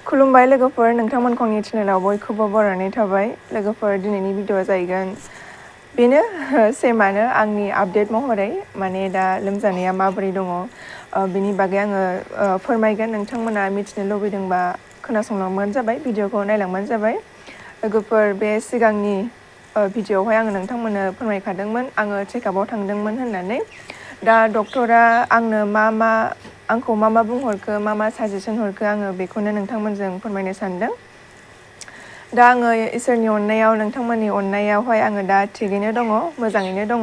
खुलुमबाय लोगोफोर नोंथांमोनखौ आंनि चेनेलाव बयखौबो बरायनाय थाबाय लोगोफोर दिनैनि भिडिअ जाहैगोन बेनो सेमानो आंनि आपडेट महरै माने दा लोमजानाया माबोरै दङ बेनि बागै आङो फोरमायगोन नोंथांमोना मिथिनो लुबैदोंबा खोनासंलांबानो जाबाय भिडिअखौ नायलांबानो जाबाय लोगोफोर बे सिगांनि भिडिअआवहाय आङो नोंथांमोननो फोरमायखादोंमोन आङो चेकआपआव थांदोंमोन होननानै दा डक्टरा आंनो आंखौ मा बुंहरखो मा साजेसन हरखो आङो बेखौनो नोंथांमोनजों फोरमायनो सानदों दा आङो इसोरनि अननायाव नोंथांमोननि अननायावहाय आङो दा थिगैनो दङ मोजाङैनो दङ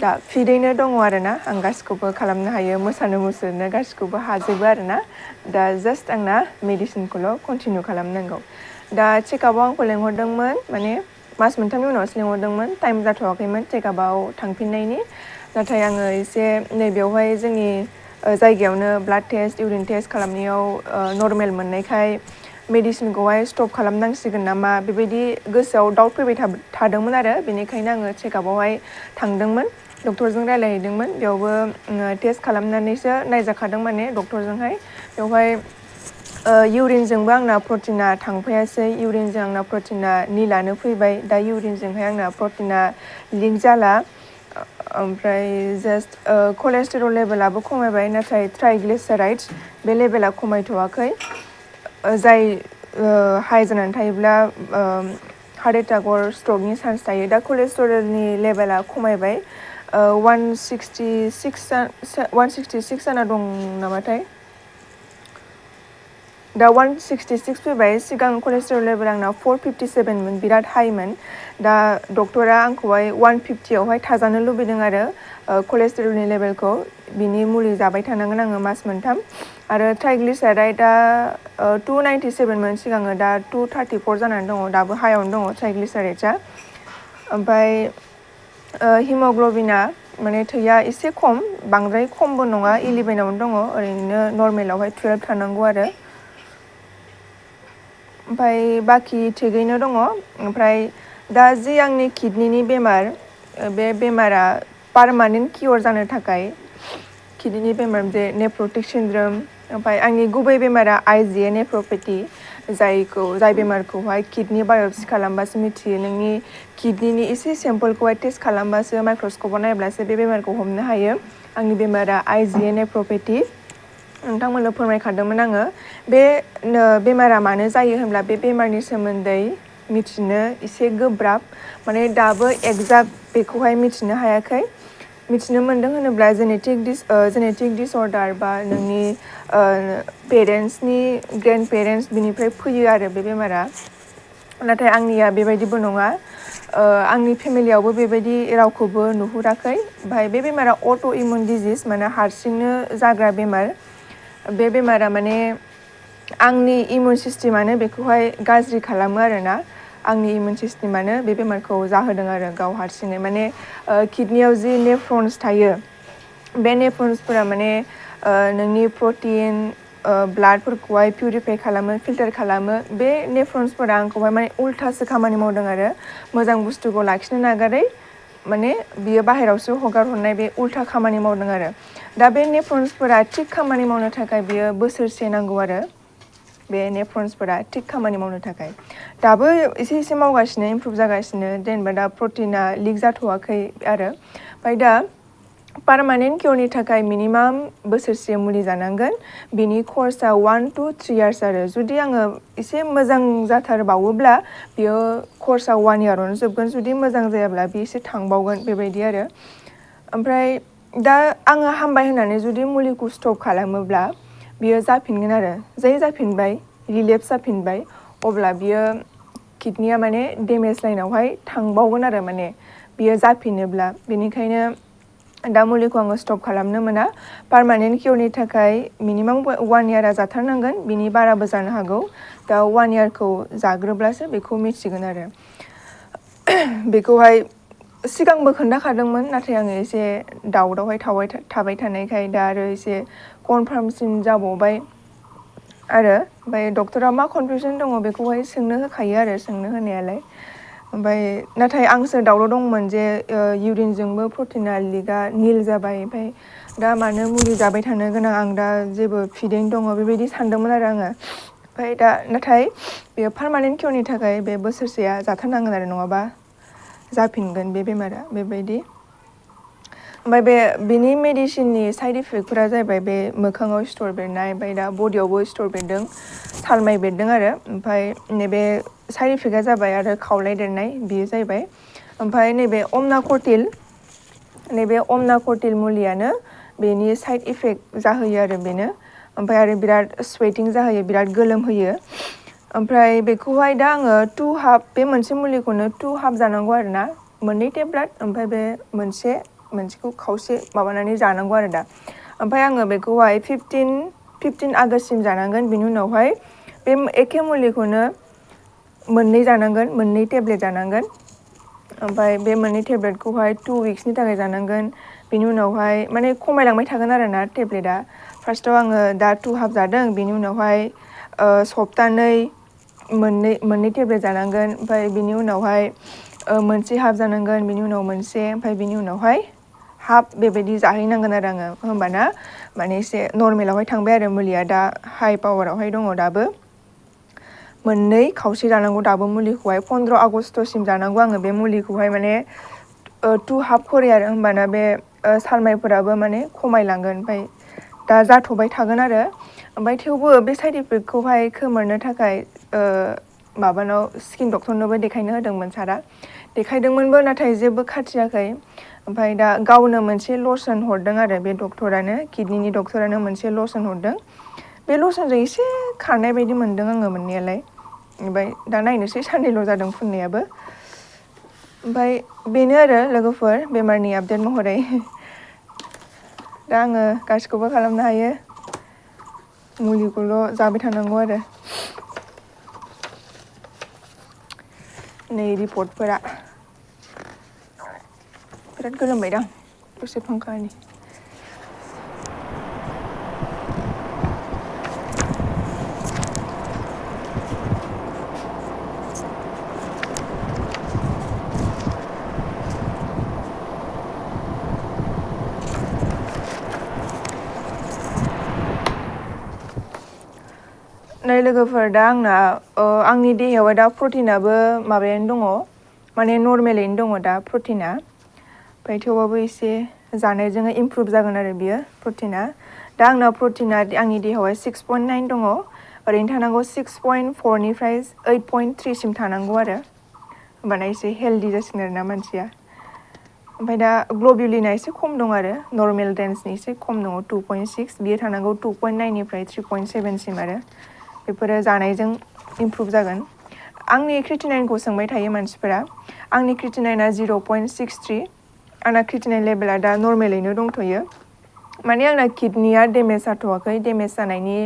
दा फिटैनो दङ आरोना आं गासिखौबो खालामनो हायो मोसानो मुसुरनो गासिखौबो हाजोबो आरोना दा जास्ट आंना मेडिसिनखौल' कन्टिनिउ खालामनांगौ दा चेकआपआव आंखौ लेंहरदोंमोन माने मास मोनथामनि उनावसो लेंहरदोंमन टाइम जाथ'वाखैमोन चेकआपआव थांफिननायनि नाथाय आङो एसे नैबेयावहाय जोंनि जायगायावनो ब्लाड टेस्ट इउरिन टेस्ट खालामनायाव नर्मेल मोननायखाय मेडिसिनखौहाय स्टप खालामनांसिगोन नामा बेबायदि गोसोआव डाउट फैबाय थादोंमोन आरो बेनिखायनो आङो चेकआपआवहाय थांदोंमोन डक्टरजों रायलायहैदोंमोन बेयावबो टेस्ट खालामनानैसो नायजाखादों माने डक्टरजोंहाय बेवहाय इउरिनजोंबो आंना प्रटिना थांफायासै इउरिनजों आंना प्रटिना निलानो फैबाय दा इउरिनजोंहाय आंना प्रटिना लिक जाला ओमफ्राय जास्ट कलेस्टेरल लेभेलाबो खमायबाय नाथाय ट्राइग्लिसाराइड्स बे लेभेला खमायथ'वाखै जाय हाइ जानानै थायोब्ला हार्ट एटाक अर स्ट्रकनि चान्स थायो दा कलेस्टेरलनि लेभेला खमायबाय 166 जाना दं नामाथाय दा 166 फैबाय सिगां कलेस्टेरल लेभेल आंना 457मोन बिराद हाइमोन दा डक्टरा आंखौहाय 150आवहाय थाजानो लुबैदों आरो कलेस्टेरलनि लेभेलखौ बिनि मुलि जाबाय थानांगोन आङो मास मोनथाम आरो ट्राइग्लिसाराइडआ 297मोन सिगाङो दा 234 जानानै दङ दाबो हाइआवनो दङ ट्राइग्लिसाराइड्सआ ओमफ्राय हिमग्ल'बिना माने थैया एसे खम बांद्राय खमबो नङा 11आवनो दङ ओरैनो नर्मेलावहाय 12 थानांगौ आरो ओमफ्राय बाखि थिगैनो दङ ओमफ्राय दा जि आंनि किडनिनि बेमार बे बेमारा पारमानेन्ट कियर जानो थाखाय किडनिनि बेमार जे नेफ्रटिक सिन्ड्रम ओमफ्राय आंनि गुबै बेमारा आइजिए नेफ्रपेथि जाय बेमारखौहाय किडनि बाय'प्सि खालामबासो मिथियो नोंनि किडनिनि एसे सेम्पोलखौहाय टेस्ट खालामबासो माइक्रस्कपआव नायब्लासो बे बेमारखौ हमनो हायो आंनि बेमारा आइजिए नेफ्रपेथि नोंथांमोननो फोरमायखादोंमोन आङो बे बेमारा मानो जायो होनब्ला बे बेमारनि सोमोन्दै मिथिनो एसे गोब्राब माने दाबो एक्जाक्ट बेखौहाय मिथिनो हायाखै मिथिनो मोन्दों होनोब्ला जेनेटिक डिसअर्डार बा नोंनि पेरेन्टसनि ग्रेन्ड पेरेन्टस बिनिफ्राय फैयो आरो बे बेमारा नाथाय आंनिया बेबायदिबो नङा आंनि फेमिलियावबो बेबायदि रावखौबो नुहुराखै ओमफ्राय बे बेमारा अट' इमिउन डिजिज माने हारसिंनो जाग्रा बेमार बे बेमारा माने आंनि इमिउन सिस्टेमानो बेखौहाय गाज्रि खालामो आरोना आंनि इमिउन सिस्टेमानो बे बेमारखौ जाहोदों आरो गाव हारसिङै माने किडनियाव जि नेफ्रन्स थायो बे नेफ्रन्सफोरा माने नोंनि प्रटिन ब्लाडफोरखौहाय पिउरिफाइ खालामो फिल्टार खालामो बे नेफ्रन्सफोरा आंखौहाय माने उल्थासो खामानि मावदों आरो मोजां बुस्थुखौ लाखिनो नागारै माने बियो बाहेरावसो हगार हरनाय बे उल्था खामानि मावदों आरो दा बे नेफ्रन्सफोरा थिग खामानि मावनो थाखाय बियो बोसोरसे नांगौ आरो बे नेफ्रन्सफोरा थिग खामानि मावनो थाखाय दाबो एसे मावगासिनो इमप्रुभ जागासिनो जेनेबा दा प्रटिना लिक जाथ'वाखै आरो ओमफ्राय दा पारमानेन्ट कियरनि थाखाय मिनिमाम बोसोरसे मुलि जानांगोन बिनि कर्सआ 1 to 3 years आरो जुदि आङो एसे मोजां जाथारबावोब्ला बियो कर्सआ 1 yearआवनो जोबगोन जुदि मोजां जायाब्ला बे एसे थांबावगोन बेबायदि आरो ओमफ्राय दा आङो हामबाय होननानै जुदि मुलिखौ स्टप खालामोब्ला बियो जाफिनगोन आरो जाफिनबाय रिलेप्स जाफिनबाय अब्ला बियो किडनिया माने डेमेज लाइनावहाय थांबावगोन आरो माने बियो जाफिनोब्ला बेनिखायनो दा मुलिखौ आङो स्टप खालामनो मोना पारमानेन्ट कियरनि थाखाय मिनिमाम 1 yearआ जाथारनांगोन बिनि बाराबो जानो हागौ दा 1 yearखौ जाग्रोब्लासो बेखौ मिथिगोन आरो बेखौहाय सिगांबो खोन्थाखादोंमोन नाथाय आङो एसे डाउटआवहाय थाबाय थानायखाय दा आरो एसे कनफार्मसिन जाबावबाय आरो ओमफ्राय डक्टरा मा कनफिउजन दङ बेखौहाय सोंनो होखायो आरो सोंनो होनायालाय ओमफ्राय नाथाय आंसो दावराव दंमोन जे इउरिनजोंबो प्रटिना लिकआ निल जाबाय ओमफ्राय दा मानो मुलि जाबाय थानो गोनां आं दा जेबो फिदैनो दङ बेबायदि सानदोंमोन आरो आङो ओमफ्राय दा नाथाय बेयो पार्मानेन्ट किउरनि थाखाय बे बोसोरसेया जाथारनांगोन आरो नङाबा जाफिनगोन बे बेमारा बेबायदि ओमफ्राय बेनि मेडिसिननि साइड इफेक्टफोरा जाहैबाय बे मोखाङाव सिथर बेरनाय ओमफ्राय दा बडियावबो सिथर बेरदों सालमाइ बेरदों आरो ओमफ्राय नैबे साइड इफेक्टआ जाबाय आरो खावलाय देरनाय बेयो जाहैबाय ओमफ्राय नैबे अमनाकटिल मुलियानो बेनि साइड इफेक्ट जाहोयो आरो बेनो ओमफ्राय आरो बिराद स्वेटिं जाहोयो बिराद गोलोमहोयो ओमफ्राय बेखौहाय दा आङो 2 हाफ बे मोनसे मुलिखौनो 2 हाफ जानांगौ आरो ना मोननै टेब्लेट ओमफ्राय बे मोनसेखौ खावसे माबानानै जानांगौ आरो दा ओमफ्राय आङो बेखौहाय 15 आगष्टसिम जानांगोन बिनि उनावहाय बे एखे मुलिखौनो मोननै जानांगोन मोननै टेब्लेट जानांगोन ओमफ्राय बे मोननै टेब्लेटखौहाय 2 उइक्सनि थाखाय जानांगोन बिनि उनावहाय माने खमायलांबाय थागोन आरो ना टेब्लेटआ फार्स्टआव आङो दा 2 हाफ जादों बिनि उनावहाय सप्तानै मोननै टेब्लेट जानांगोन ओमफ्राय बिनि उनावहाय मोनसे हाफ जानांगोन बिनि उनाव मोनसे ओमफ्राय बिनि उनावहाय हाफ बेबायदि जाहैनांगोन आरो आङो होमबाना माने एसे नर्मेलावहाय थांबाय आरो मुलिया दा हाइ पावारावहाय दङ दाबो मोननै खावसे जानांगौ दाबो मुलिखौहाय 15 आगष्टसिम जानांगौ आङो बे मुलिखौहाय माने 2 हाफ खरि आरो होमबाना बे सालमाइफोराबो माने खमायलांगोन ओमफ्राय दा जाथ'बाय थागोन आरो ओमफ्राय थेवबो बे साइड इफेक्टखौहाय खोमोरनो थाखाय माबानाव स्किन डक्टरनोबो देखायनो होदोंमोन सारा देखायदोंमोनबो नाथाय जेबो खाथियाखै ओमफ्राय दा गावनो मोनसे लसन हरदों आरो बे डक्टरानो किडनिनि डक्टरानो मोनसे लसन हरदों बे लसनजों एसे खारनाय बायदि मोनदों आङो मोननायालाय ओमफ्राय दा नायनोसै साननैल' जादों फुननायाबो ओमफ्राय बेनो आरो लोगोफोर बेमारनि आपडेट महरै दा आङो गासिखौबो खालामनो हायो मुलिखौल' जाबाय थानांगौ आरो नै रिपर्टफोरा बिराद गोलोमबायदां दसे फांखानि नै लोगोफोर दा आंना आंनि देहायावहाय दा प्रटिनाबो माबायानो दङ माने नर्मेलैनो दङ दा प्रटिना ओमफ्राय थेवबाबो एसे जानायजों इमप्रुभ जागोन आरो बियो प्रटिना दा आंना प्रटिना आंनि देहायावहाय 6.9 दङ ओरैनो थानांगौ 6.4निफ्राय 8.3सिम थानांगौ आरो होमबाना एसे हेल्दि जासिगोन आरो ना मानसिया ओमफ्राय दा ग्ल'बुलिना एसे खम दं आरो नर्मेल रेन्जनि एसे खम दङ 2.6 बियो थानांगौ 2.9निफ्राय 3.7सिम आरो बेफोरो जानायजों इमप्रुभ जागोन आंनि क्रिटिनाइनखौ सोंबाय थायो मानसिफोरा आंनि क्रिटिनाइना 0.63 आंना क्रिटिनाइन लेभेला दा नर्मेलैनो दंथ'यो माने आंना किडनिया डेमेज जाथ'वाखै डेमेज जानायनि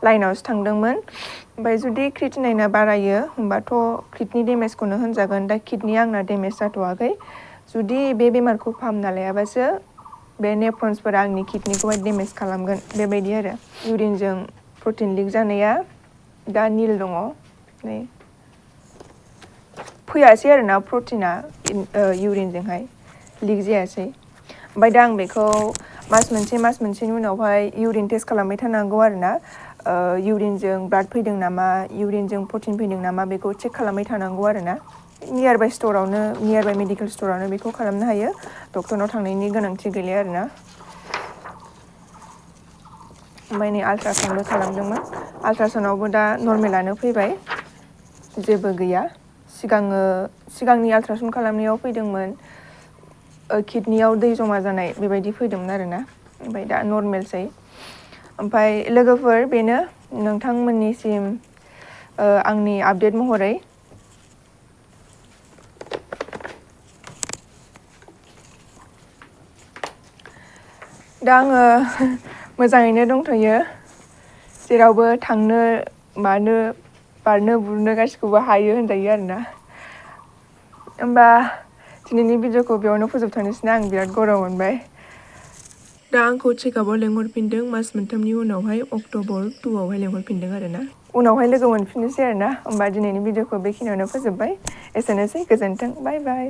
लाइनावसो थांदोंमोन ओमफ्राय जुदि क्रिटिनाइना बारायो होमबाथ' किडनि डेमेजखौनो होनजागोन दा किडनिया आंना डेमेज जाथ'वाखै जुदि बे बेमारखौ फाहामना लायाबासो बे नेफ्रन्सफोरा आंनि किडनिखौहाय डेमेज खालामगोन बेबायदि आरो इउरिनजों प्रटिन लिक जानाया दा निल दङ नै फैयासै आरोना प्रटिना इउरिनजोंहाय लिक जायासै ओमफ्राय दा आं बेखौ मास मोनसेनि उनावहाय इउरिन टेस्ट खालामबाय थानांगौ आरोना इउरिनजों ब्लाड फैदों नामा इउरिनजों प्रटिन फैदों नामा बेखौ चेक खालामबाय थानांगौ आरोना नियार बाइ मेडिकेल स्ट'रावनो बेखौ खालामनो हायो डक्टरनाव थांनायनि गोनांथि गैला आरोना ओमफ्राय नै आल्ट्रासाउन्डबो खालामदोंमोन आल्ट्रासाउन्डआवबो दा नर्मेलानो फैबाय जेबो गैया सिगांनि आल्ट्रासाउन्ड खालामनायाव फैदोंमोन किडनियाव दै जमा जानाय बेबायदि फैदोंमोन आरोना ओमफ्राय दा नर्मेलसै ओमफ्राय लोगोफोर बेनो नोंथांमोननिसिम आंनि आपडेट महरै दा आङो मोजाङैनो दंथ'यो जेरावबो थांनो मानो बारनो बुरनो गासिखौबो हायो होनजायो आरोना होमबा दिनैनि भिडिअखौ बेयावनो फोजोबथ'नोसैना आं बिराद गरम मोनबाय दा आंखौ चेकआपआव लेंहरफिनदों मास मोनथामनि उनावहाय अक्ट'बर 2आवहाय लेंहरफिनदों आरोना उनावहाय लोगो मोनफिननोसै आरोना होमबा दिनैनि भिडिअखौ बेखिनियावनो फोजोबबाय एसेनोसै गोजोन्थों बाय बाय